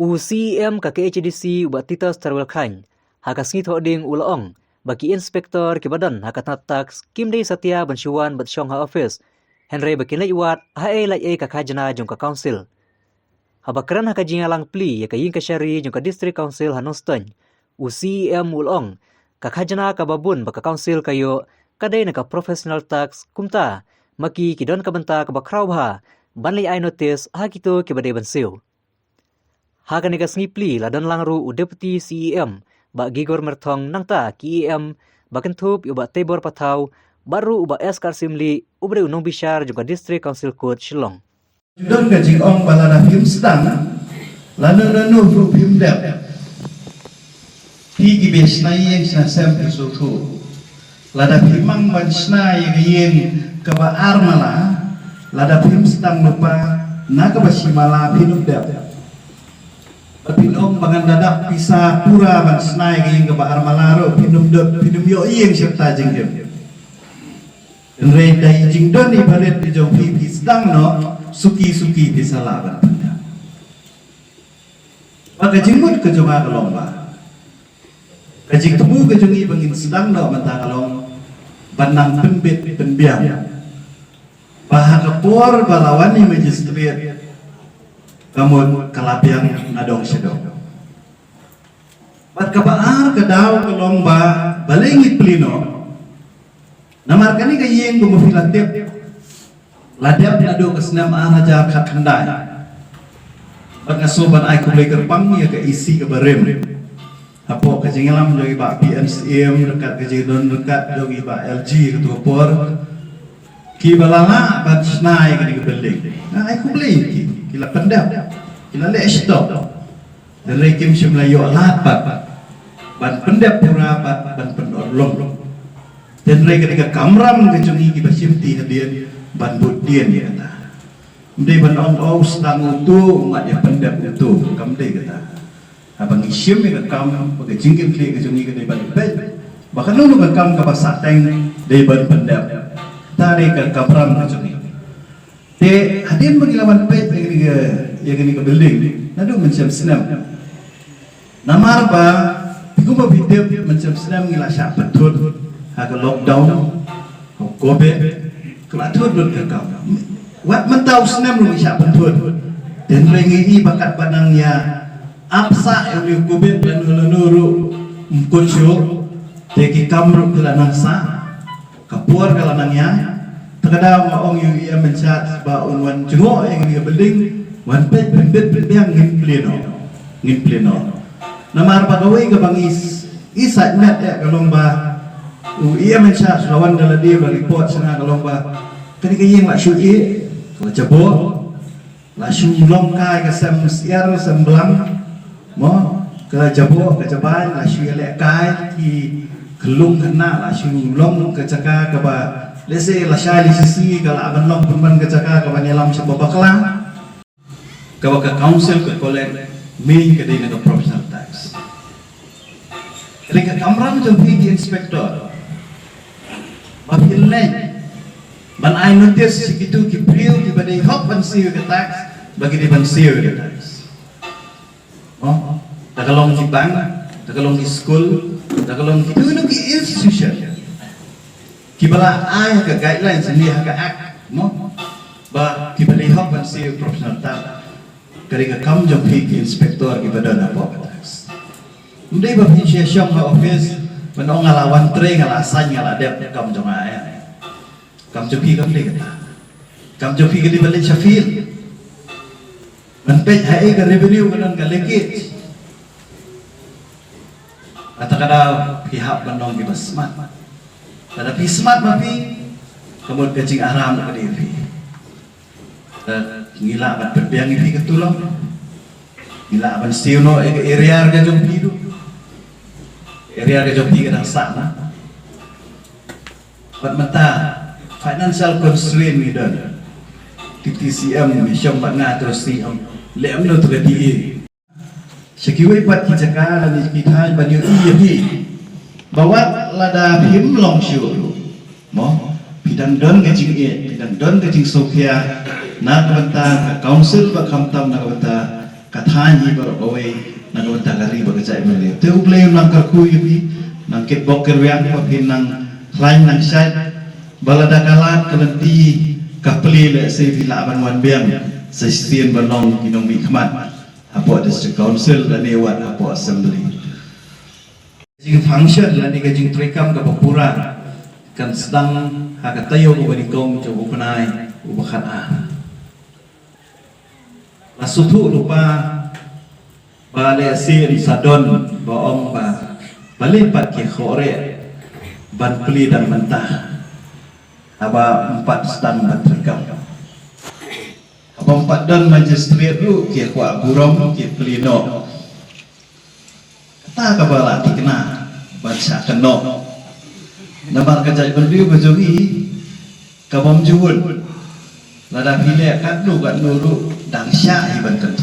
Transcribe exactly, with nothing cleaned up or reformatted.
U C E M ka K H A D C u Bah Titus Tharwel Chyne, ha ka sngi Thohdieng u la ong ba ki inspector kiba don ha ka tnat tax kim dei satia ban shu wan bad shong ha office, hynrei ba kin leit wad haei lait ei ka khajna jong ka council. Haba kren ha ka jingïalang plie ïa ka ïing kashari jong ka District Council ha Nongstoiñ, u C E M u la ong, ka khajna kaba bun ba ka council ka ïoh ka dei na ka professional tax, kumta ma ki ki don ka bynta kaba khraw bha ban leit ai notice ha kito kiba dei ban siew. Ha kane ka sngi plie la don lang ruh u Deputy C E M Bah Gigor Myrthong, nangta ki E M ba kynthup ïa u Bah Teibor Pathaw, bad ruh u Bah S Karsimli uba dei u nongbishar jong ka District Council Court Shillong. Don ka jingong ba lada phim sdang, lano lano ruh phim dep, phi kiba shna ïing shna sem phi sngewthuh. Lada phi mang ban shna ïa ka ïing kaba ar mala, lada phim sdang lypa na kaba shi mala phin ym dep. Bad phin ong ba ngan da dap pisa pura ban shna ïa ka ïing kaba ar mala ruh phin ym dep, phin ym ïoh ïing shata jingim. Hynrei da i jingdon i barit i jong phi, phi sdang noh suki suki phi sa lah ban pyndep. Ba ka jingmut ka jong nga ka long ba ka jingthmu ka jong i ba ngin sdang noh mynta ka long ban nang pynbit pynbiang ba ha ka por ba la wan i magistrate ka mut ka la biang na dong sha dong. Bad kaba ar ka daw ka long ba balei ngi plie noh. Namar kane ka ïing kumba phi la tip, la dep naduh ka snem ar hajar khatkhyndai. Bad nga sngew ban ai khublei kyrpang ïa ka E C kaba rim hapoh ka jingïalam jong i Bah P N Syiem ryngkat ka jingdon ryngkat jong i Bah L G kato ka por, kiba la lah ban shna ïa kane ka building. Nga ai khublei ïa ki, ki la pyndep, ki la leh shitom. Hynrei kim shym la ïoh lad pat ban pyndep pura pat ban pynurlong. Hynrei kane ka kamram ka jong ngi kiba shimti hadien ban bud dien ïa kata. Ym dei ban ong, oh, u sdang uto, u mat ïa pyndep uto, kam dei kata. Haba ngi shim ïa ka kam, ba ka jingkitkhlieh ka jong ngi ka dei ban peit ba kano kano ka kam kaba sah teng dei ban pyndep. Kata dei ka kamram ka jong ngi. Te hadien ba ngi la wan peit ïa kane ka, ïa kane ka building naduh mynshem snem. Namar ba phi kumba phi tip, mynshem snem ngi la shah pynthut ha ka lockdown, ha ka covid, ka la thut lut ka kam. Wat mynta u snem ruh ngi shah pynthut. Te hynrei ngi i ba katba nang ïa ap sah ïa une u covid lano lano ruh ym kut shuh. Te ki kam ruh ki la nang sah. Ka por ka la nang ïaid. Te ka daw nga ong ïa u E M in charge ba un wan jngoh ïa kane ka building, wan peit pynbit pynbiang, ngin plie noh. Ngin plie noh. Namar ba kawei kaba ngi s-, i sait met eh ka long ba u E M in charge la wan da lade ba report sha nga ka long ba kane ka ïing la shu ïeh, ka la jaboh. La shu long kai ka sem syiar sem blang. Mo, ka jaboh ka jabai, la shu ïaleh kai ki khyllung khynnah, la shu long ka jaka kaba lehse lashai lashisngi ka lah ban long pynban ka jaka kaba ïalam sha ba bakla. Kaba ka council ka collect main ka dei na ka professional tax. Hynrei ka kamram jong phi ki inspector ba phi leit ban ai notice sha kito ki briew kiba dei hok ban siew ka tax ba ki dei ban siew ka tax. Oh, da ka long ki bank, da ka long ki skul, da ka long kito kino ki institution kiba la ai ka guidelines ne ha ka act, mo, ba kiba dei hok ban siew professional tax. Ka dei ka kam jong phi ki inspector kiba don hapoh ka tax. Ym dei ba phi shu shong ha office ban ong nga la wan trei, nga la sign, nga la dep, kam jong nga ïa. Kam jong phi kam dei kata. Kam jong phi ka dei ban leit sha field ban peit haei ka revenue ka don ka leakage. Kata ka daw phi hap ban long kiba smart. Lada phi smart ma phi, ka mut ka jingaram ka dei phi. Te ngi lah ban pynbiang ïa phi ka tulop. Ngi lah ban siew noh ïa ka arrear ka jong phi ruh. Arrear ka jong phi ka dang sah na. Bad mynta financial constraint ngi don. Deputy C M ngi shong bad nga, trustee ong leh mano to ka D A. Sha kiwei pat ki jaka lane ki thaiñ ban ïohi ïa phi. Ba wat lada phim long shuh ruh, mo, phi dang don ka jingïeit, phi dang don ka jingsngewkhia na ka bynta ka council bad khamtam na ka bynta ka Thaiñ hi baroh kawei na ka bynta ka ri bad ka jaitbynriew. Te U Blei un nang kyrkhu ïa phi, nang kitbok kitrwiang ba phin nang khlaiñ nang shait, ba lada ka lad ka lynti ka plie lehse phi lah ban wan biang sa shisien ban long ki nongmihkhmat hapoh District Council lane wat hapoh Assembly. Jing function lane ka jingtreikam kaba pura kan sdang ha ka taïew kaba nyngkong jong u bnai uba khatar. La sngewthuh lypa ba lehse yn sa don ba ong ba balei pat ki khohrieh ban plie dang mynta haba ym pat sdang ban treikam. Haba ym pat don magistrate ruh ki kwah burom ki plie noh. Kata kaba la thikna ban shah kynnoh. Namar ka jaitbynriew ka jong ngi ka bym ju wut. Lada phi leh katno katno ruh dang shah hi ban kynnoh.